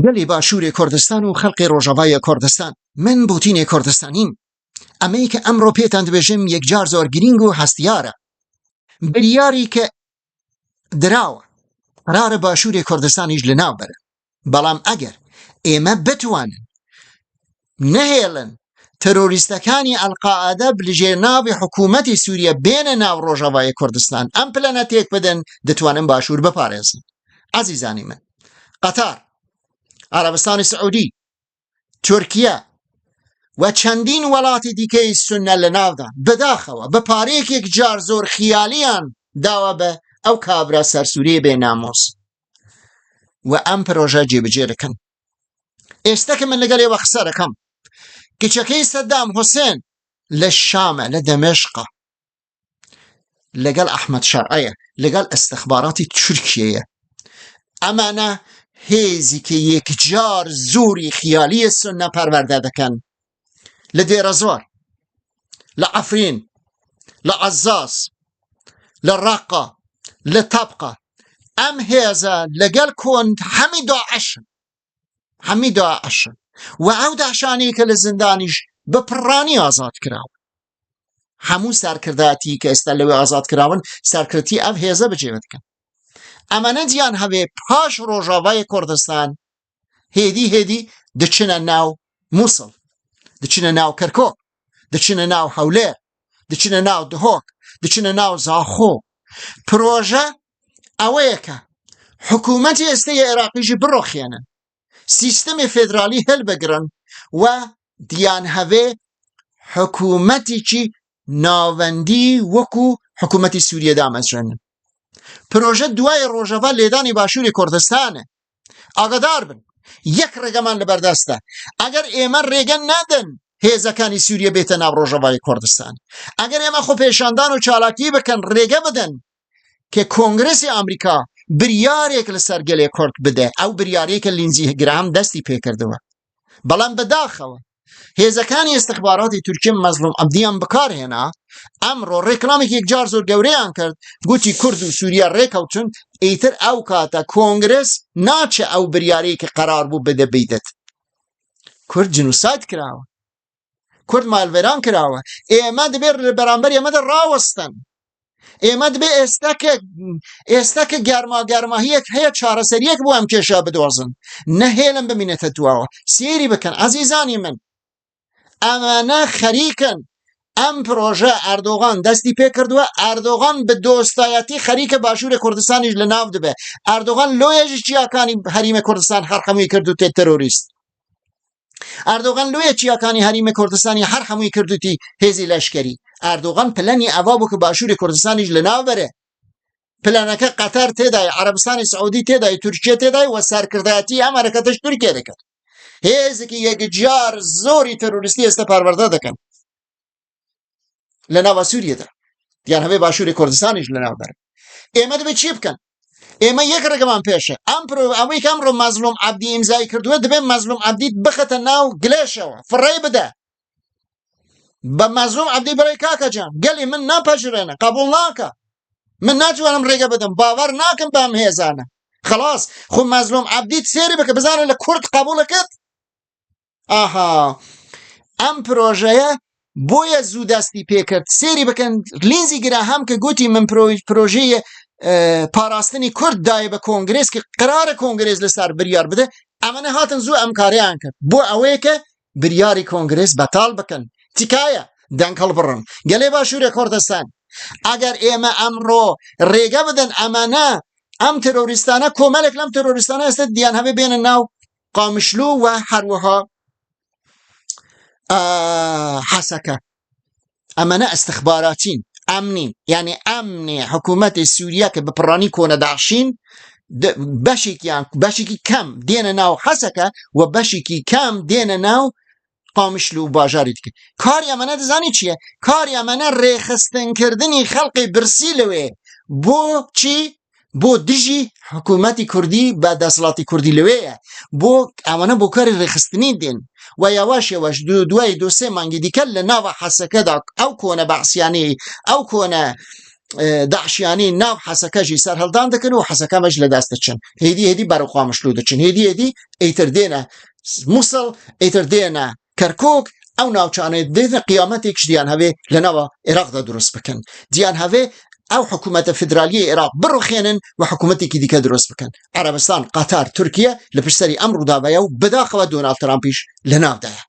گەلی باشووری کوردستان و خەڵقی ڕۆژاڤای کوردستان، من بوتینی کوردستانیم. ئەمەی کە ئەمڕۆ پێتان دەبێژم یەکجار زۆر گرینگ و هەستیارە. بریاری کە دراوە قرارە باشووری کوردستانیش لەناو بەرن. بەڵام ئەگەر ئێمە بتوانن نەهێڵن تەرۆریستەکانی ئەلقاعدە لەژێر ناوی حکوومەتی سووریە بێنە ناو ڕۆژاوای کوردستان ئەم پلەنە تێک بدەن دەتوانن باشوور بپارێزن عزیزانی من قەتار عربستانی سعودی تورکیا و چەندین وڵاتی دیکەی سونە لە ناودا بەداخەوە بە پارەیەکێک جار زۆر خیالیان داوە بە ئەو کابرا سەرسووری بێ نامۆس و ئەم پرۆژە جێبجێ دەکەن ئێستا کە من لەگەڵ ئێوە قسە دەکەم کچەکەی سەدام حوسێن لە شامە لە دەمشقە لەگەڵ ئەحمەد شەرعەیە لەگەڵ ئەستخباراتی تورکیەیە ئەمانە هێزی کە یەکجار زۆری خیالیە سنە پەروەردە دەکەن لە دێرەزۆر لە عەفرین لە عەزاز لە ڕەقە لە تەبقە ئەم هێزە لەگەڵ کۆن هەمی داعشن هەمی داعشن و ئەو داعشانەی کە لە زیندانیش بە پڕانی ئازاد کراون هەموو سەرکردایەتی کە ئێستا لەوێ ئازاد کراون سەرکردی ئەم هێزە بەجێ دەکەن ئەمانە دیان هەبێ پاش ڕۆژاوای کوردستان هێدی هێدی دەچنە ناو مووسڵ دەچنە ناو کەرکۆک دەچنە ناو هەولێر دەچنە ناو دهۆک دەچنە ناو زاخۆ پرۆژە ئەوەیە کە حکوومەتی ئێستای عێراقیشی بڕۆخێنن سیستەمی فێدرالی هەلبگرن و دیان هەوێ حکوومەتێکی ناوەندی وەکو حکوومەتی سووریە دامەزرێنن پرۆژە دوای ڕۆژەڤا لێدانی باشووری کوردستانە ئاگادار بن یەک ڕێگەمان لەبەردەستە ئەگەر ئێمە ڕێگە نادەن هێزەکانی سووریە بێتە ناو ڕۆژەڤای کوردستان ئەگەر ئێمە خۆ پێشاندان و چالاکی بکەن ڕێگە بدەن کە کۆنگرسی ئەمریکا بریارێک لەسەر گەلێ کورد بدە ئەو بریارەیە کە لینزی گرام دەستی پێکردەوە بەڵام بەداخەوە هێزەکانی ئێستخباراتی تورکیە مەزلوم عەبدیان بەکارهێنا ئەمڕۆ ڕێکلامێکی یەکجار زۆر گەورەیان کرد گوتی کورد و سووریا ڕێکەوتن ئیتر ئەو کاتە کۆنگرس ناچێ ئەو بریارەی کە قەرار بوو بدە بیدت کورد جنوساید کراوە کورد مالوێران کراوە ئێمە دەبێت لە بەرامبەر ئێمەدا ڕاوەستن ئێمە دەبێ ئێستا کە ئێستا کە گەرما گەرماهیەک هەیە چارەسەریەک بۆ ئەم کێشە بدۆزن نەهێلم بمینێتە دواوە سێری بکەن ئازیزانی من ئەمانە خەریکن ئەم پرۆژە ئەردۆغان دەستی پێکردووە ئەردۆغان بە دۆستایەتی خەریکە باشوورە کوردستانیش لە ناو دەبێ ئەردۆغان لۆیەژی چیاکانی هەریمە کوردستان هەر هەمووی کردو تێ تەرۆریست ئەردۆغان لۆیە چیاکانی هەریمە کوردستانی هەر هەمووی کردوتی هێزی لەشکری ئەردۆغان پلەنی ئەوا بوو کە باشووری کوردستانیش لە ناو بەرێ پلانەکە قەتەر تێدای عەرەبستانی سعودی تێدای تورکیە تێدای و سەرکردایەتی ئەم حەرەکەتەش تورکیە دەکات هێزێکی یەکجار زۆری تەرۆریستی ئێستا پەروەردە دەکەن لە ناوە سووریەدا یان هەبێ باشووری کوردستانیش لە ناو بەرن ئێمە دەبێت چی بکەن ئێمە یەک ڕێگەمان پێشە ئەم پرۆ ئەوەی کە ئەمڕۆ مەزلوم عەبدی ئیمزای کردووە دەبێت مەزلوم عەبدی بخەتە ناو گلێشەوە فڕێ بدە بە مەزلوم عەبدی بڵێ کاکە جان گەلی من ناپەژرێنە قبول ناکە من ناتوانم ڕێگە بدەم باوەڕ ناکەم بەم هێزانە خلاص خۆ مەزلوم عەبدی سێری بکە بزانە لە کورد قبولەکەت ئاها ئەم پرۆژەیە بۆیە زوو دەستی پێکرد سێری بکەن لینزی گراهام کە گوتی من پرۆژەیە پاراستنی کورد دایە بە کۆنگرس کە قرارە کۆنگرس لەسەر بریار بدە ئەمەە هاتن زوو ئەم کاریان کرد بۆ ئەوەیە کە بریاری کۆنگرس بەتاڵ بکەن تکایە دەنگ هەڵبڕن گەلێ باشوورە کوردستان ئەگەر ئێمە ئەمڕۆ ڕێگە بدەن ئەمانە ئەم ترۆریستانە کۆمەلێک لەم ترۆریستانە ئێستا دیان هەبێ بێنە ناو قامشلو و هەروەها حەسەکە ئەمەنە ئەستخباراتین ئەمنین یعنی ئەمنی حکوومەتی سووریا کە بە پڕانی کۆنە داعشین بەشێکیان بەشێکی کەم دێنە ناو حەسەکە و بەشێکی کەم دێنە ناو قامشلو و باژاری دیکە کاری ئەمەنە دەزانی چییە کاری ئەمەنە ڕێخستنکردنی خەڵقی برسی لەوێ بۆ چی بۆ دژی حکوومەتی کوردی بە دەسەڵاتی کوردی لەوەیە بۆ ئەوانە بۆ کاری ڕێخستنی دێن و یاواش یاواش دو دوای دو سێ مانگی دیکە لە ناوە حەسەکەدا ئەو کۆنە بەعسیانەی ئەو کۆنە. داعشیانی ناو حەسەکەژی سەرهەڵدان دەکەن و حەسەکەمەش لە دەست دەچن، هێدی هێدی بەرەو قامشلو دەچن، هێدی هێدی ئیتر دێنە موسڵ، ئیتر دێنە کەرکک، ئەو ناوچانەی دێنە قیامەتێکش دیان هەوێ لە ناوە عێراقدا دروست بکەن، دیان هەوێ ئەو حکوومەتە فیدرالیە عێراق بڕوخێنن و حکوومەتێکی دیکە دروست بکەن. عەرەبستان، قەتار، تورکیە لە پشت سەری ئەم ڕووداوەیە و بەداخەوە دۆناڵد ترامپیش لە ناودایە.